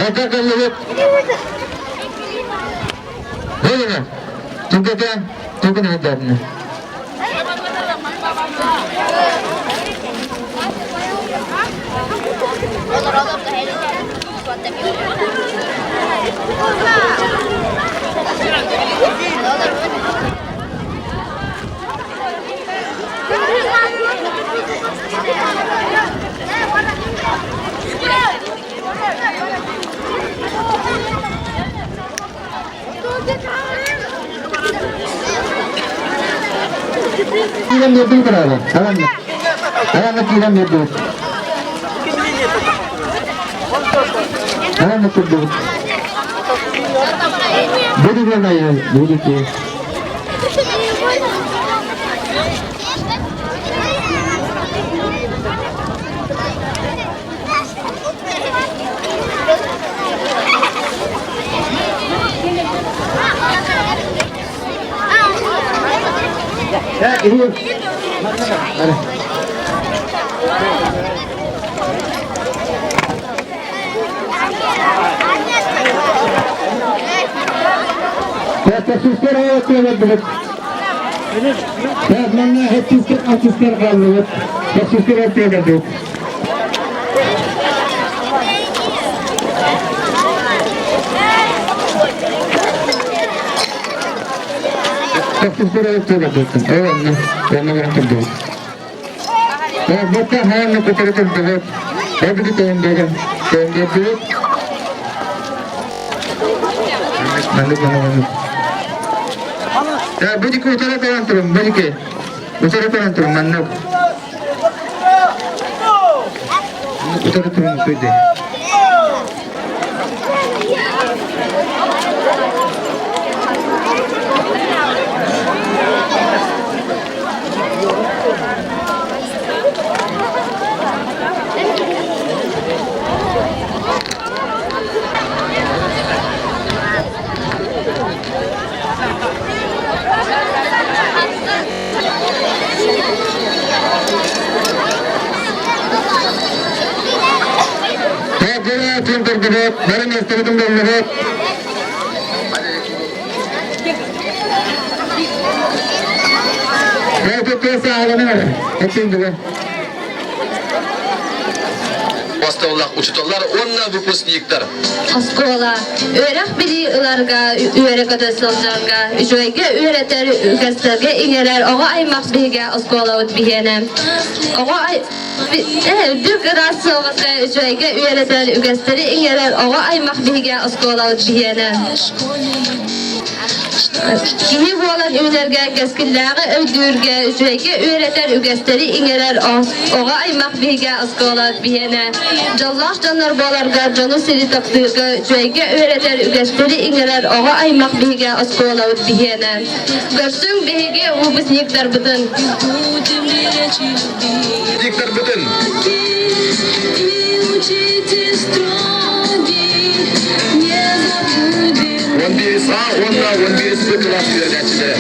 Бакакаллыбыт. Бөлүнэ. Түгэтэ түгэн өйдөрнө. Киирэн биэрдин көрөөрү. Аҕанна. Аҕанна киирэн биэрдибит. Аҕанна курдубут. Будете будете. Басталлах учууталлар уонна выпускниктар. Оскуола үөрэх билии ыларга, үөрэ-көтө сылдьарга, үчүгэйгэ үөрэтэр, үгэстэргэ иҥэрэр оҕо аймах биһигэ оскуолабыт биһиэнэ. Оҕо үрдүк ыраас сылгыта үчүгэйгэ үөрэтэр, үгэстэри иҥэрэр оҕо аймах биһигэ оскуолабыт биһиэнэ. Киһи буолан үүнэргэ, кэскиллээҕи өйдүүргэ, үчүгэйгэ үөрэтэр үгэстэри иҥэрэр оҕо аймах биһигэ оскуола биһиэнэ. Дьоллоох дьоннор буоларга, дьону сири таптыырга, үчүгэйгэ үөрэтэр үгэстэри иҥэрэр оҕо аймах биһигэ оскуолабыт биһиэнэ. Көрсүҥ биһиги выпускниктарбытын. Выпускниктарбытын. Он бирис А уонна он бирис Б кылаас үөрэнээччилэрэ.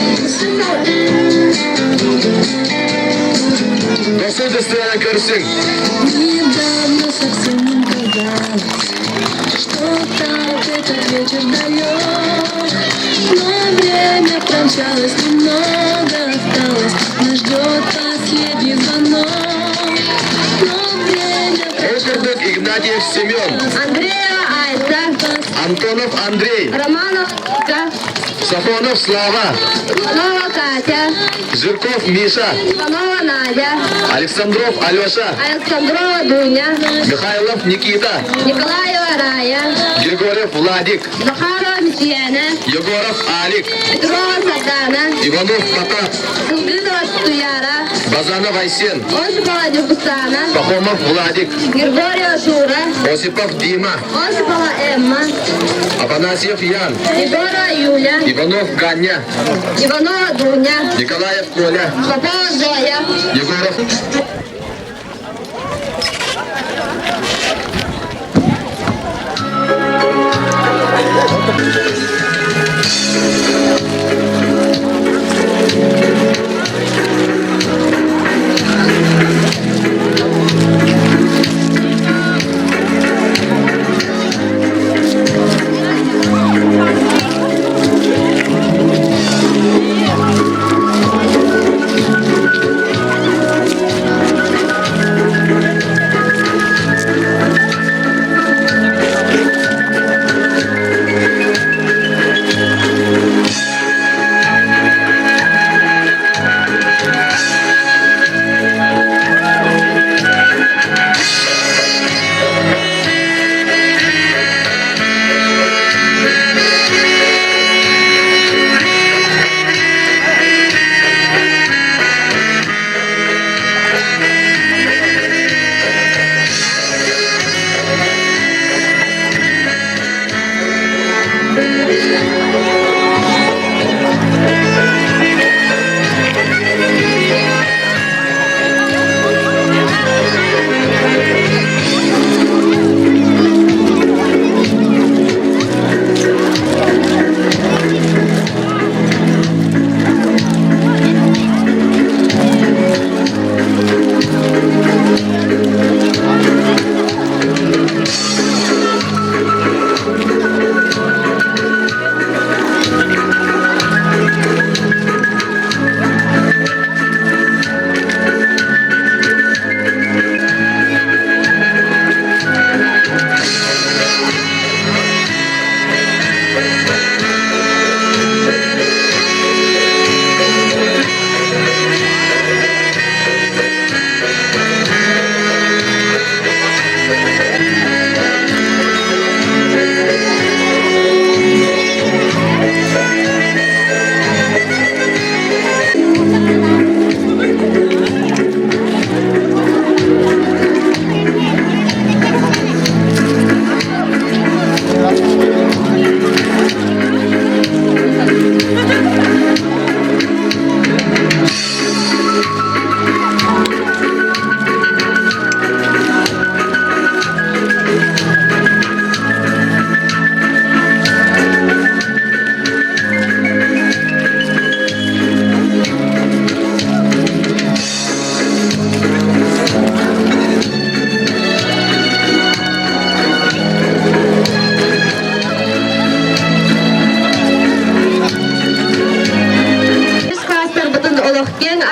Досуй дөстүрэнэ көрсүҥ. Недавно совсем не казалось, что так этот вечер далек. Но время промчалось, немного осталось, нас ждет последний звонок. Но время Ол курдук Игнатьев Семен, Андреева Айса, Антонов Андрей, Романов Ка, Сафонов Слава, Иванова Катя, Жирков Миша, Иванова Надя, Александров Алеша, Александрова Дуня, Михайлов Никита, Николаева Рая, Григорьев Владик, Захарова Митьяна, Егоров Алик, Петрова Сардана, Иванов Потап, Кылгынова Туяра, Базанов Айсен, Осипова Нюргустана, Пахомов Владик, Григорьева Шура, Осипов Дима, Осипова Эмма, Афанасьев Ян, Егорова Юля, Иванов Ганя, Иванова Дуня, Николаев Коля, Попова Зоя, Егоров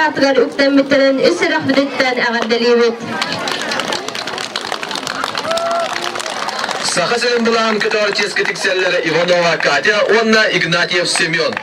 аатыгар үктэммиттэрин үс сүрэхпититтэн эҕэрдэлиибит. Саха сирин былаан көтөҕөр чиэскэ тиксэллэр Иванова Катя уонна Игнатьев Семен.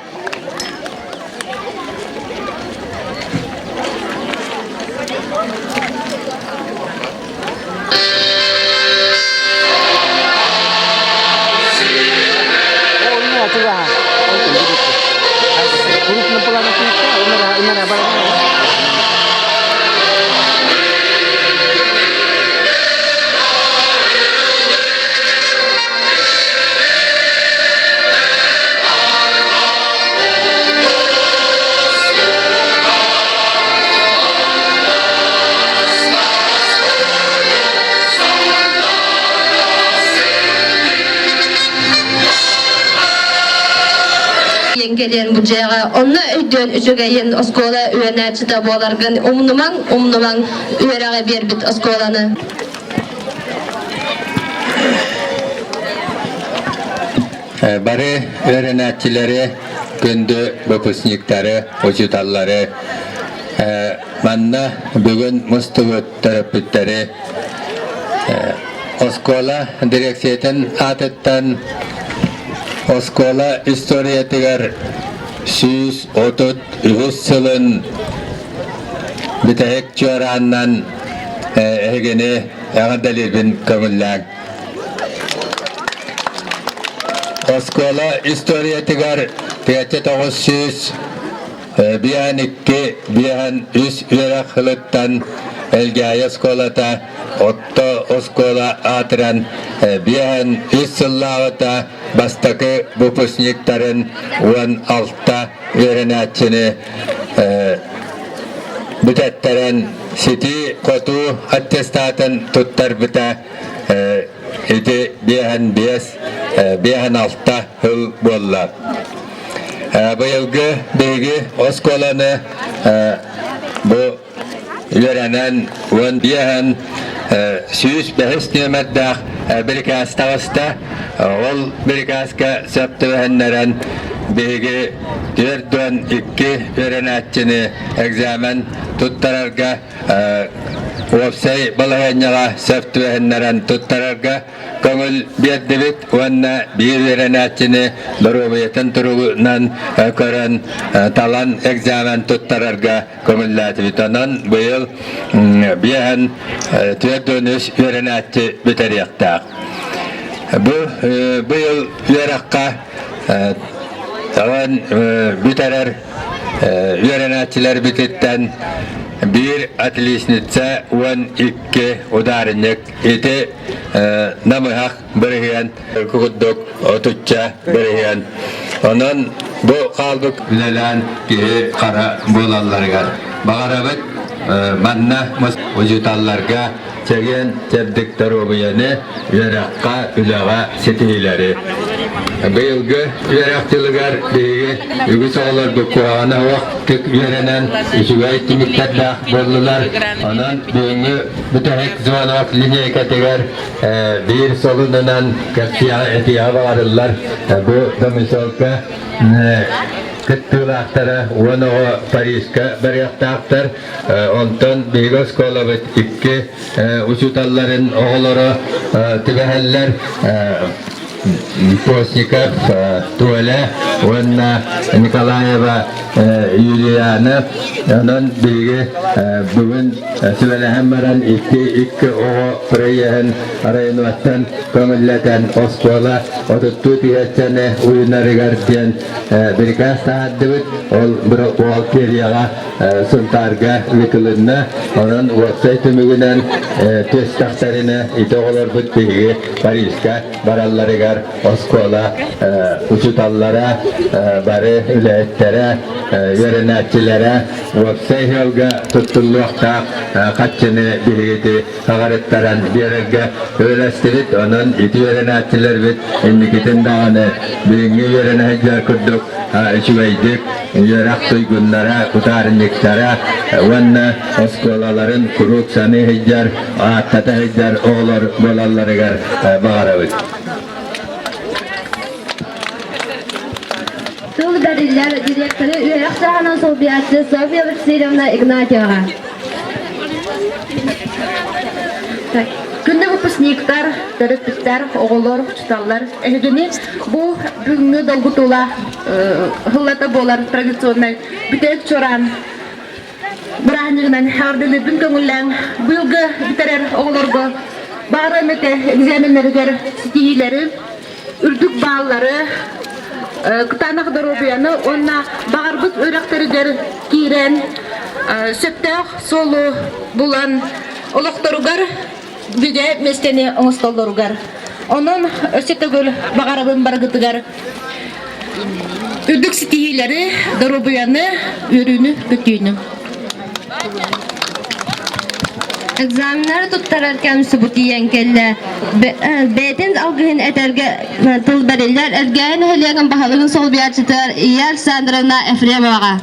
Кэлиэн бу дьиэҕэ онно өйдөөн үчүгэйин оскуола үөрэнээччитэ буоларгын умнумаҥ, умнумаҥ үөрэҕи биэрбит оскуоланы. Бары үөрэнээччилэри, күндү выпускниктары, учууталлары манна бүгүн мустубут төрөппүттэри оскуола дирекциятын аатыттан оскуола историятыгар 133 сылын бүтэһик чуораанынан эһигини эҕэрдэлиирбин көҥүллээҥ. Оскуола историятыгар 1900 биэһэн икки, биэһэн үс үөрэх сылыттан Элгээйи оскуолата орто оскуола аатыран биэһэн үс сыллааҕыта бастакы выпускниктарын 16 үөрэнээччини бүтэттэрэн ситии-хотуу аттестатын туттарбыта ити биэһэн биэс, биэһэн алта сыл буолла. Быйылгы биһиги оскуоланы бу үөрэнэн 15-эн 105 нүөмэрдээх бирикээс таҕыста. Ол бирикээскэ сөп түбэһиннэрэн биһиги 42 үөрэнээччини экзамен туттарарга уопсай балаһыанньаҕа сөп түбэһиннэрэн туттарарга көҥүл биэрдибит уонна биир үөрэнээччини доруобуйатын туругунан көрөн талан экзамен туттарарга көҥүллээтибит. Онон быйыл биэһэн 43 үөрэнээччи бүтэриэхтээх. Бу быйыл үөрэххэ талан бүтэрэр үөрэнээччилэрбититтэн биир отличница 12 ударник ити намыһах бырыһыан курдук отучча бырыһыан онон бу хаалбыт үлэлээн киһи хара буолалларыгар баҕарабыт манна учууталларга чэгиэн чэбдик доруобуйаны үөрэххэ, үлэҕэ ситиһиилэри. Быйылгы үөрэх дьылыгар биһиги үгүс оҕолорбут куһаҕана суох үөрэнэн үчүгэй түмүктэрдээх буоллулар. Онон бүгүҥҥү бүтэһик звонок линейкатыгар биир солунунан кэпсиэҕэ этиэҕэ баҕарыллар. Бу домисолка кыттыылаахтара 10 оҕо Парижка барыахтаахтар. Онтон биһиги оскуолабыт икки учууталларын оҕолоро түбэһэллэр Постников Толя уонна Николаева Юлиана. Онон биһиги бүгүн сүбэлэһэн баран икки икки оҕо проеһын районуттан көҥүллэтэн оскуола отуттуу тиһэччэни уйунарыгар диэн бирикээс таһаардыбыт. Ол бухгалтерияҕа Сунтаарга ыытылынна. Онон уопсай түмүгүнэн түстэхтэринэ ити оҕолорбут биһиги Парижка баралларыгар оскуола учууталлара, бары үлэһиттэрэ, үөрэнээччилэрэ уопсай ыалга туттуллуохтаах хаччыны биһигити хаҕарыттаран биэрэргэ үлэлэстибит. Онон ити үөрэнээччилэрбит инникитин даҕаны билиҥҥи үөрэнэ сылдьар курдук үчүгэйдик үөрэх туйгуннара, утаарынньыктара уонна оскуолаларын куруук саныы сылдьар, ааттата сылдьар оҕолор буолалларыгар баҕарабыт. Тыл бэриллэр директоры үөрэх саҕанан солбуйааччы Софья Васильевна Игнатьеваҕа. Күндү выпускниктар, төрөппүттэр, оҕолор, учууталлар, эһигини бу бүгүҥҥү долгутуулаах сыллата буолар традиционнай бүтэһик чуораан бырааһынньыгынан эҕэрдэлиирбин көҥүллээҥ. Быйылгы бүтэрэр оҕолорго баҕара эмэтэ экзаменнарыгар ситиһиилэри, үрдүк бааллары, кытаанах доруобуйаны уонна баҕарбыт үөрэхтэригэр киирэн сөптөөх суолу булан олохторугар бигэ миэстэни оҥостоллоругар. Онон өссө төгүл баҕарабын барыгытыгар үрдүк ситиһиилэри, доруобуйаны, үөрүүнү, көтүүнү. Экзаменнары туттарар кэм субутуйан кэллэ. Бэйэтин алгыһын этэргэ тыл бэриллэр Элгээйи нэһилиэгин баһылыгын солбуйааччытыгар Ия Александровна Ефремоваҕа.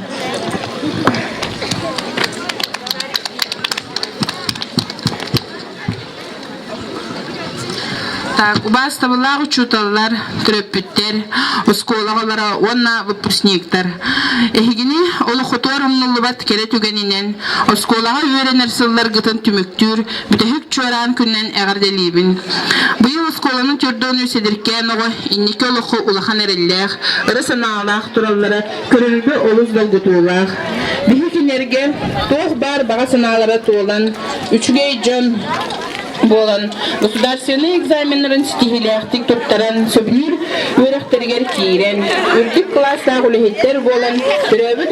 Так, убаастабыллаах учууталлар, төрөппүттэр, оскуола оҕолоро уонна выпускниктар. Эһигини олоххутугар умнуллубат кэрэ түгэнинэн, оскуолаҕа үөрэнэр сылларгытын түмүктүүр бүтэһик чуораан күнүнэн эҕэрдэлиибин. Быйыл оскуоланы төрдүөн үс эдэркээн оҕо инники олоххо улахан эрэллээх, ыра санаалаах тураллара көрөргө олус долгутуулаах. Биһи кинилэргэ туох баар баҕа санаалара туолан, үчүгэй дьон буолан государственнай экзаменнарын ситиһиилээхтик туттаран сөбүлүүр үөрэхтэригэр киирэн үрдүк кылаастаах үлэһиттэр буолан төрөөбүт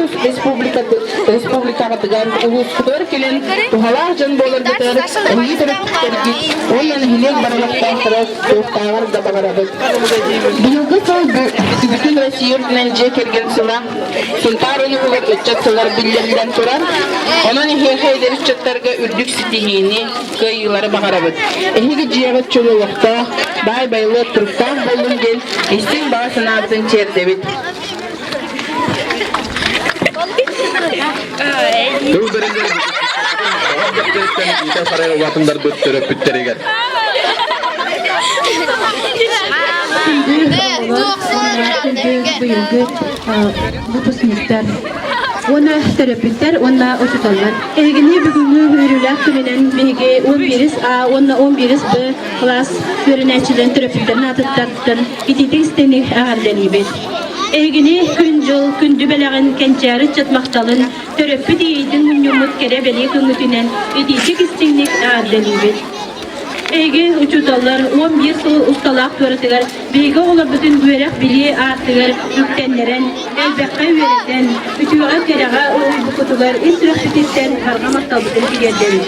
республикаҕытыгар улууспутугар кэлэн туһалаах дьон буоларгытыгар эһиги төрөппүттэргит уонна нэһилиэк барылахтаахтара туохтааҕар да баҕарабыт. Быйылгы сыл бүтүн Россия үрдүнэн дьиэ кэргэн сыла Сунтаар улууһугар ыччат сылар биллэриллэн турар. Онон эһиэхэ эдэр ыччаттарга үрдүк ситиһиини, кыайыылары баҕарабыт. Эһиги дьиэҕит чөл олохтоох, баай байылыат туруктаах буоллун диэн истиҥ баҕа санаабытын тиэрдэбит. Тыл бэриллэр иитэ сарай улаатыннарбыт төрөппүттэригэр. Быйылгы выпускниктар уонна төрөппүттэр уонна учууталлар. Эһигини бүгүҥҥү үөрүүлээх күнүнэн биһиги 11 А уонна 11 Б кылаас үөрэнээччилэрин төрөппүттэрин аатыттан итиитик истиҥник эҕэрдэлиибит. Эһигини күн-дьыл күндү бэлэҕин кэнчээри ыччат махталын төрөппүт ийэтин мунньуммут кэрэ бэлиэ күҥҥүтүнэн итиитик истиҥник эҕэрдэлиибит. Эһиги учууталлар 11 сыл усталаах туоратыгар биһиги оҕолорбутун үөрэх-билии аартыгар үктэннэрэн, элбэххэ үөрэтэн, үтүөҕэ-кэрэҕэ уһуйбуккутугар ис сүрэхпититтэн барҕа махталбытын тириэрдэбит.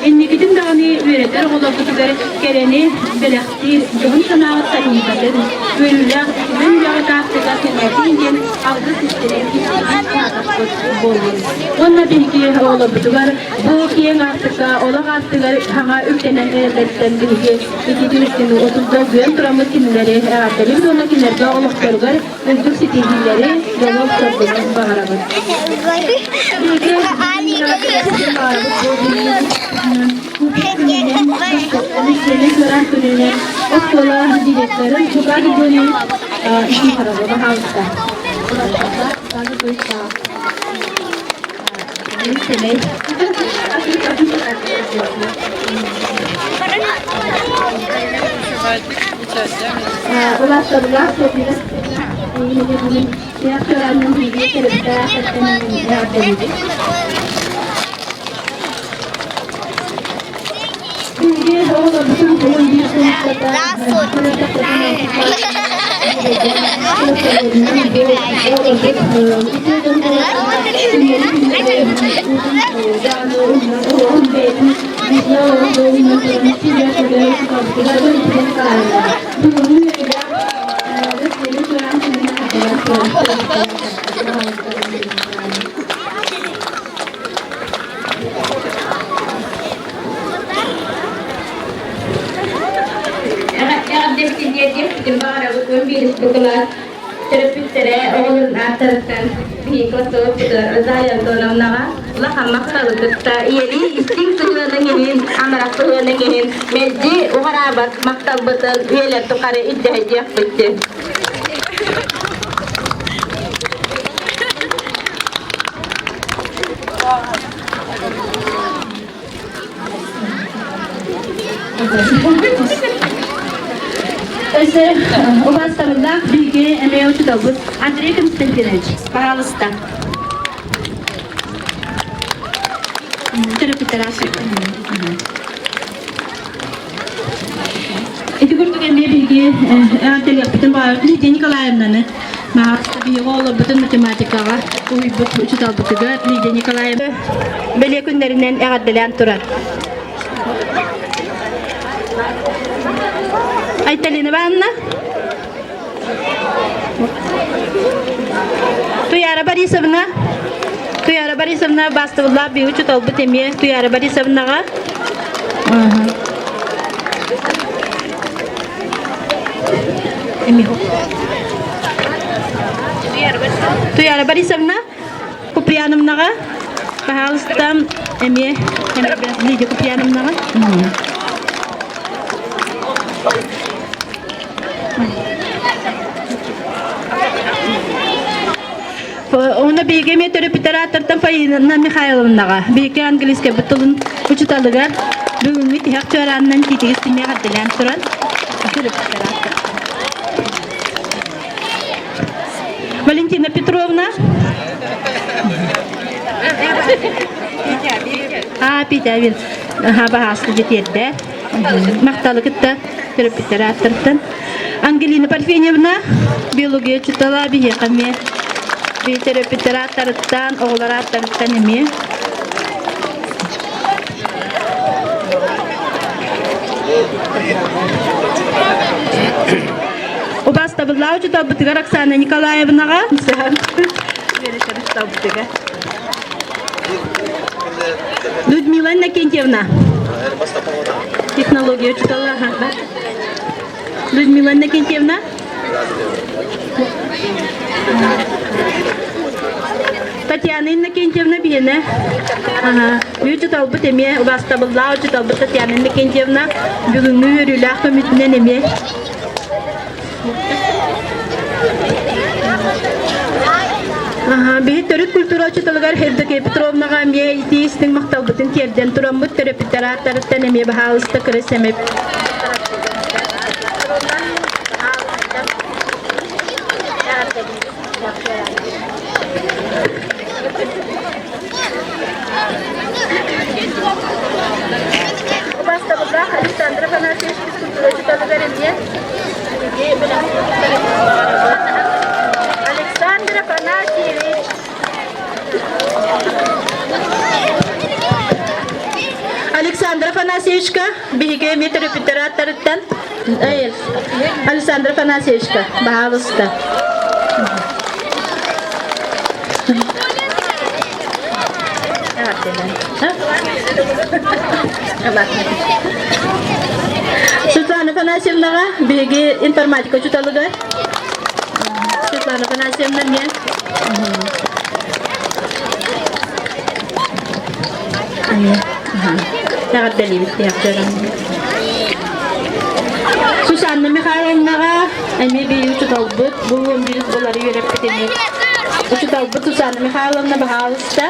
Инникитин даҕаны үөрэтэр оҕолорбутугар кэрэни бэлэхтиир дьоһун санааҕыт санньыйбатын, үөрүүлээх үтүмэн үлэҕит аартыга кэҥээтин диэн алгыс истэрин истибит буоллун. Уонна биһиги оҕолорбутугар Бу киэҥ аартыкка олох аартыгар хаҥа үктэнэн эрэллэриттэн биһиги ити түмүктүнү отурда үгүөн тураммыт кинилэри эҕэрдэлиибит уонна кинилэргэ олохторугар үрдүк ситиһиилэри, дьолу соргуну баҕарабыт. Күнүнэн оскуола директорын Чука Григорьевич Никифорова, пожалуйста. Эҕэрдэ баҕарабыт 11 кылаас төрөппүттэрэ оҕолорун ааттарыттан биһиги классовыппытыгар Розалия Антоновнаҕа улахан махталы кытта ийэлии истиҥ сыһыаныҥ иһин, амарах сыһыаныҥ иһин мэлдьи уҕараабат махталбытын үйэлэр тухары ирдэһэ диэхпит. Өссө убаастабыллаах биһиги эмиэ учууталбыт Андрей Константинович, пожалуйста. Төрөппүттэр Ити курдук эмиэ биһиги эҕэрдэлиэхпитин баҕарабыт Лидия Николаевнаны Маҕаска биһиги оҕолорбутун математикаҕа уһуйбут учууталбытыгар Лидия Николаевна бэлиэ күннэринэн эҕэрдэлээн турар. Айталина Ивановна Туяра Борисовна Туяра Борисовна бастыбыллаах биһи учууталбыт эмиэ Туяра Борисовнаҕа Туяра Борисовна Куприяновнаҕа пожалуйста эмиэ Лидия Куприяновнаҕа Уонна биһиги эмиэ төрөппүтэр Фаина Михайловнаҕа, биһиги английскай тылын учууталыгар бүгүҥҥү тиһэх чуораанынан тиитигис тимиэх эрдэлээн туран төрөппүттэр Валентина Петровна. А, Петя, Аха, баһааска дьэтиэрдэ. Махталы кытта төрөппүттэр ааттарыттан. Ангелина Парфеньевна, биология учуутала биһиэхэ эмиэ биһи төрөппүттэр ааттарыттан, оҕолор ааттарыттан эмиэ. Убаастабыллаах учууталбытыгар Оксана Николаевнаҕа Людмила Иннокентьевна. Технология учуутала. Людмила Иннокентьевна. Татьяна Иннокентьевна биһиэнэ. Учууталбыт эмиэ убаастабыллаах учууталбыт Татьяна Иннокентьевна бүгүҥҥү үөрүүлээх көмүтүнэн эмиэ Биһи төрүт культура учууталыгар Евдокия Петровнаҕа эмиэ итии истиҥ махталбытын тиэрдэн тураммыт төрөппүттэр ааттарыттан эмиэ баһаалыста кыра сэмэп Убаастабыллаах Александр Афанасьевич физкультура учууталыгар эмиэ Александр Афанасьевич Александр Афанасьевичка биһиги эмиэ төрөппүттэр ааттарыттан Александр Афанасьевичка баһаалыста. Светлана Афанасьевнаҕа биһиги информатика учууталыгар Светлана Афанасьевна мен Эҕэрдэлиибит Сусанна Михайловнаҕа эмиэ биһиги учууталбыт бу 11 буолары үөрэппит эмиэ учууталбыт Сусанна Михайловна баһаалыста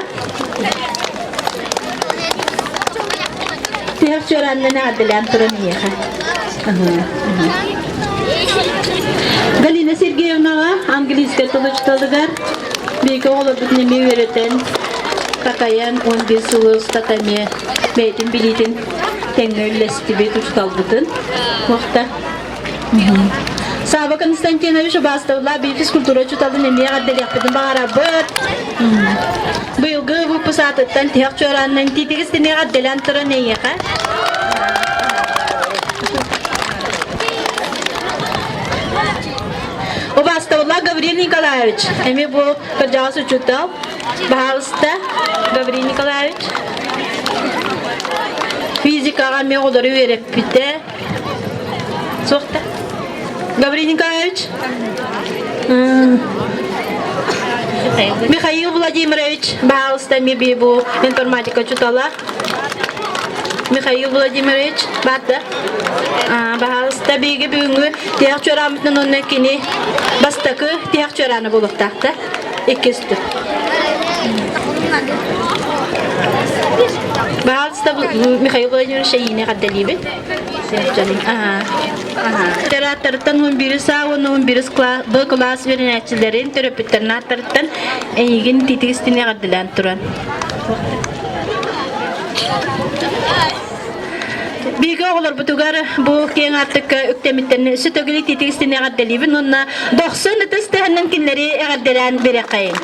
Тиһэх чуорааннан эҕэрдэлээн туран эһиэхэ. Галина Сергеевнаҕа английскай тыл учууталыгар биһиги оҕолорбутун эмиэ үөрэтэн, такайан 11 сыл устата эмиэ бэйэтин билиитин тэҥҥэ үллэстибит учууталбытын. Уохта. Саба Константинович убаастабыллаах биир физкультура учууталын эмиэ эҕэрдэлиэхпитин баҕарабыт. Быйылгы выпуск аатыттан тиһэх чуораанынан тиитигис тиниэҕэ эҕэрдэлээн туран эйиэхэ. Убаастабыллаах Гаврил Николаевич, эмиэ бу кырдьаҕас учуутал. Баһаалыста, Гаврил Николаевич. Физикаҕа эмиэ оҕолору үөрэппитэ. Суохта. Гаврил Николаевич. Михаил Владимирович, баһаалыста эмиэ бу информатика учуутала. Михаил Владимирович, баарда. Баһаалыста биһиги бүгүҥҥү тиһэх чуорааммытынан уонна кини бастакы тиһэх чуорааны буолуохтаахта. Иккис тур. Баҕалыста Михаил Владимирович эйиини эҕэрдэлиибит. Тераттарыттан 11 саа уонна 11 Б кылаас үөрэнээччилэрин төрөппүттэрин ааттарыттан эйигин титик истини эҕэрдэлээн туран. Биһиги оҕолорбутугар бу киэҥ аартыкка үктэмиттэн сүтөгүлү титик истини эҕэрдэлиибин уонна дохсун ытыс тыһынан кинилэри эҕэрдэлээн биэрэххэйин.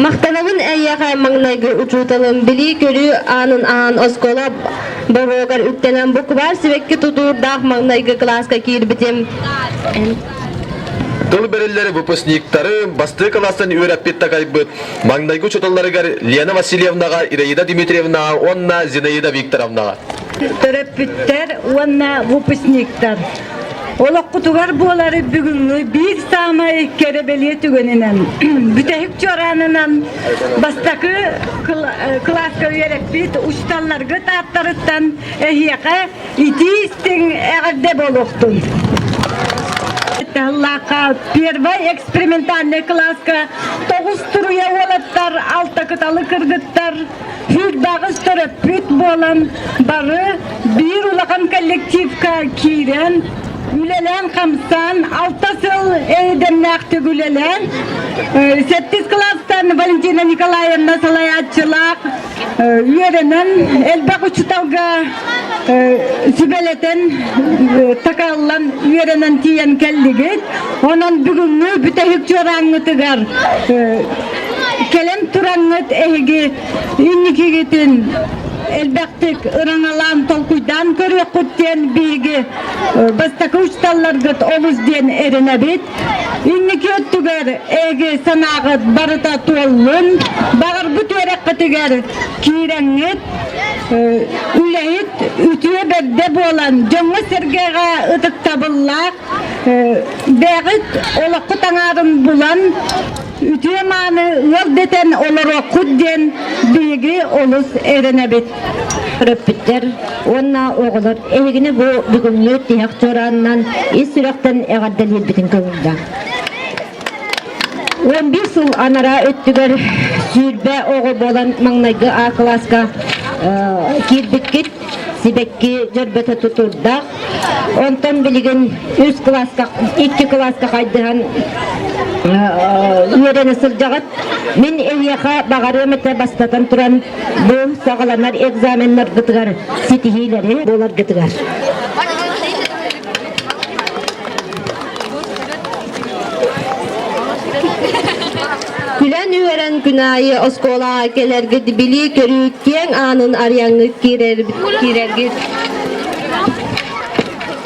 Махтанабын эйиэхэ маҥнайгы учууталым билии-көрүү аанын аан оскуола боруогар үктэнэн букварь сибэкки тутуурдаах маҥнайгы кылааска киирбитим. Тыл бэриллэр выпускниктары бастыы кылаастан үөрэппит такайбыт маҥнайгы учууталларыгар Лена Васильевнаҕа, Ираида Дмитриевнаҕа уонна Зинаида Викторовнаҕа. Төрөппүттэр уонна выпускниктар Олоххутугар буолары бүгүҥҥү биир саамай кэрэ бэлиэ түгэнинэн бүтэһик чуораанынан бастакы кылааска үөрэппит учууталларгыт ааттарыттан эһиэхэ итии истиҥ эҕэрдэ буолуохтун. Тыллаахха первай экспериментальный кылааска тоҕус туруйа уолаттар, алта кыталы кыргыттар, Сүүрбэҕис төрөппүт буолан бары биир улахан коллективка киирэн үлэлээн-хамсаан алта сыл эйдэмнээхтик үлэлээн сэттис кылаастан Валентина Николаевна салайааччылаах үөрэнэн элбэх учууталга сүбэлэтэн такаллан үөрэнэн тиийэн кэллигит. Онон бүгүҥҥү бүтэһик чуорааңҥытыгар кэлэн тураҥҥыт эһиги инникигитин элбэхтик ыраҥалаан толкуйдаан көрүөххүт диэн биһиги бастакы учууталларгыт олус диэн эрэнэбит. Инники өттүгэр эһиги санааҕыт барыта туоллун, баҕарбыт үөрэххитигэр киирэҥҥит, үлэһит үтүө бэрдэ буолан дьоҥҥо-сэргэҕэ ытыктабыллаах бэйэҕит олоххут аҥаарын булан үтүө мааны ыал дэтэн олоруоххут диэн биһиги олус эрэнэбит. Төрөппүттэр уонна оҕолор эһигини бу бүгүҥҥү тиһэх чуораанынан ис сүрэхтэн эҕэрдэлиирбитин көҥүллээх. 11 сыл анараа өттүгэр 20 оҕо буолан маҥнайгы А кылааска киирбиккит сибэкки дьөрбөтө тутурдаах. Онтон билигин үс кылааска, икки кылааска хайдыһан үөрэнэ сылдьаҕыт. Мин эһиэхэ баҕарыам этэ бастатан туран бу саҕаланар экзаменнаргытыгар ситиһиилэри буоларгытыгар. Күлэн-үөрэн күн аайы оскуолаҕа кэлэргит билии-көрүү киэҥ аанын арыйаҥҥыт киирэргит.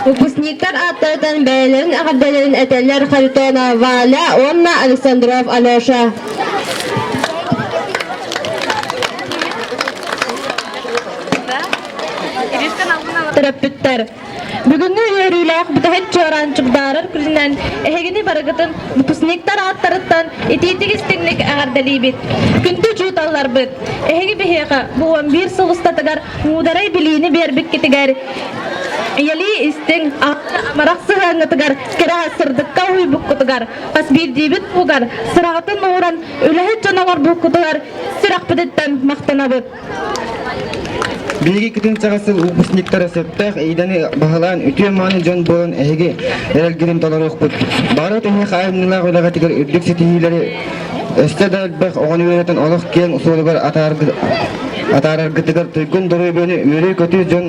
Выпускниктар ааттарыттан бэйэлэрин эҕэрдэлэрин этэллэр Харитонова Валя уонна Александров Алеша. Төрөппүттэр Бүгүҥҥү үөрүүлээх бүтэһик чуораан чугдаарар күнүнэн эһигини барыгытын выпускниктар ааттарыттан итиитик истиҥник эҕэрдэлиибит. Күндү учууталларбыт, эһиги биһиэхэ бу 11 сыл устатыгар муударай билиини биэрбиккитигэр ийэлии истиҥ, амарах сыһыаҥҥытыгар, кэрэ сырдыкка уһуйбуккутугар, хас биирдиибит туһугар сыраҕытын ууран үлэһит дьон оҥорбуккутугар сүрэхпититтэн махтанабыт. Биһиги кытын сыл выпускниктара сөптөөх идэни баһылаан үтүө-мааны дьон буолан эһиги эрэлгитин толоруохпут. Бары эһиэхэ айымньылаах үлэҕитигэр үрдүк ситиһиилэри өссө да элбэх оҕону үөрэтэн олох киэҥ суолугар атаараргытыгар туйгун доруобуйаны үөрүү-көтүү дьон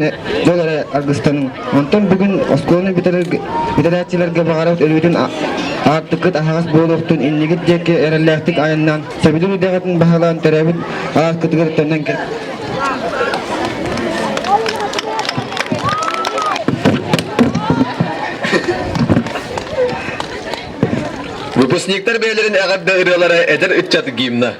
дьол эрэ аргыстаныҥ. Онтон бүгүн оскуоланы бүтэрээччилэргэ баҕарабыт өлүүтүн аартыккыт аһаҕас буолуохтун иннигит диэки эрэллээхтик айаннаан Сөбүлүүр идэҕитин баһылаан төрөөбүт ааскытыгар төннөн кэл. Выпускниктар бэйэлэрин эҕэрдэ ырыалара эдэр ыччат гимна.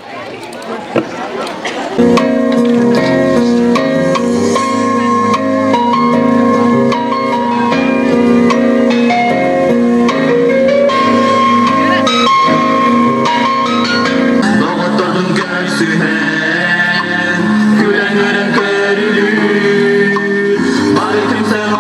Доҕотторбун көрсүһэн, күлэн-үөрэн көрүлүүр, бары түмсэн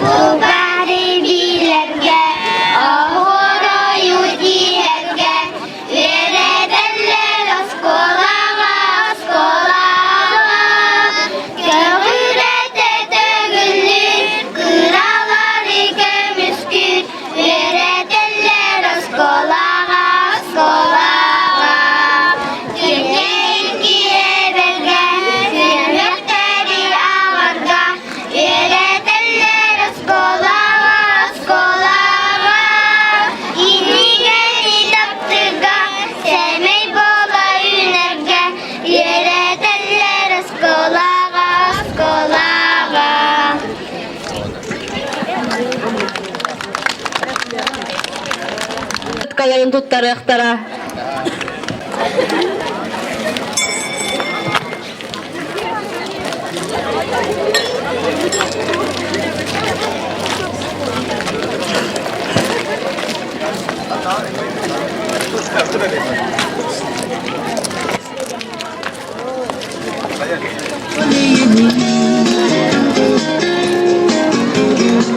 Буквары билэргэ, оһуоройу тиһэргэ үөрэтэллэр оскуолаҕа, оскуолаҕа. Көҕүрэтэ төгүллүүр, кыралары көмүскүүр, үөрэтэллэр оскуолаҕа, оскуолаҕа. Күннэйин киэбэргэ, сүһүөхтэри ааҕарга, үөрэтэллэр оскуолаҕа, оскуолаҕа. Кинигэни таптыырга, сэмэй буола үүнэргэ, үөрэтэллэр оскуолаҕа, оскуолаҕа. Каларын туттарыахтара.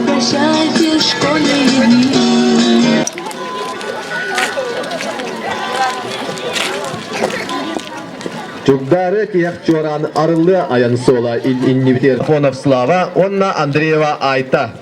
Прощайте, школьные дни. Чугдары тиэх чуораан арыллыа айан суола иннибитигэр Фонов Слава уонна Андреева Айта.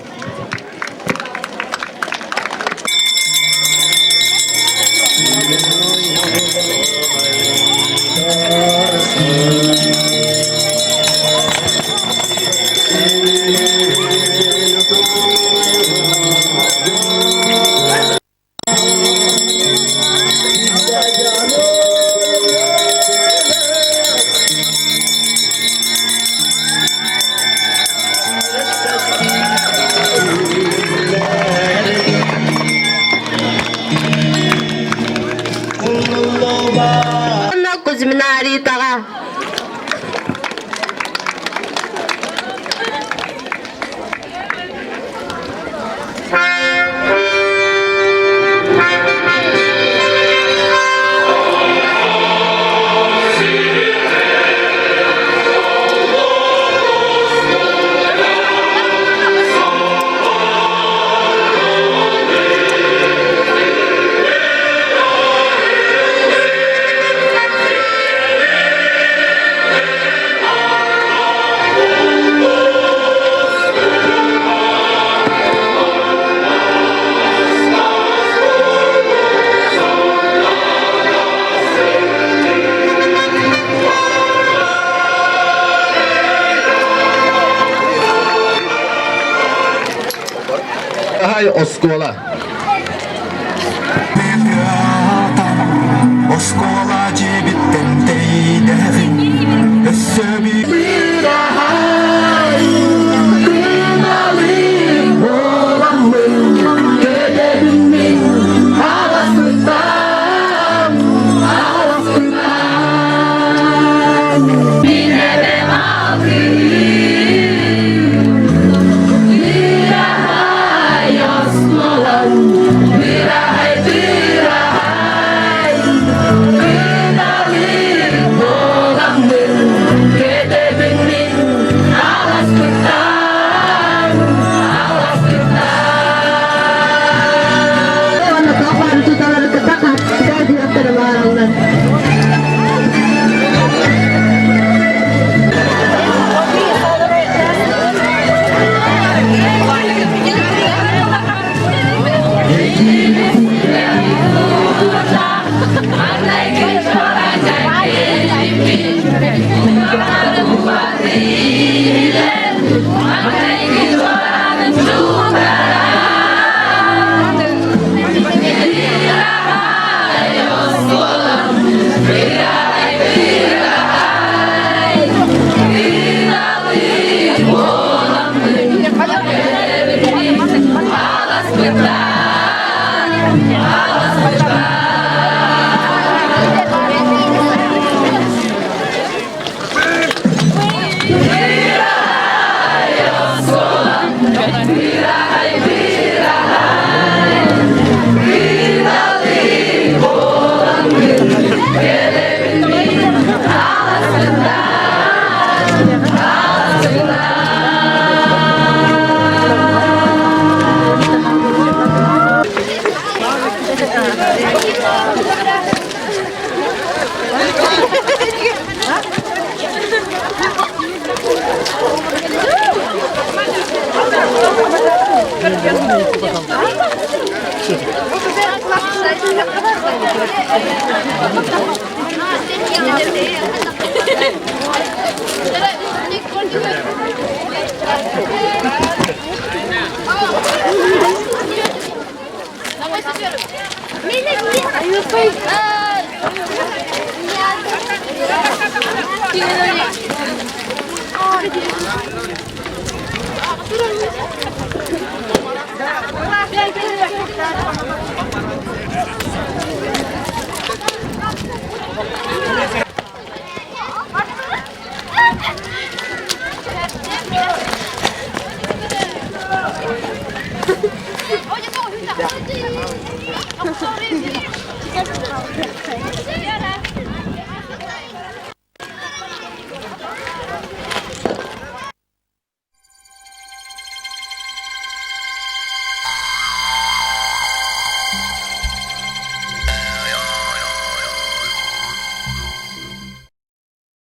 Кузьмина Ритаҕа. Хай оскуола. Оскуола дьиэбиттэн тэйдэҕин өссө биир аһай Кыналыыр буоламмын кэтэбин мин араспыттан араспыттан Мин эбэм алтыыр Быраһай оскуолам, быраһай, быраһай.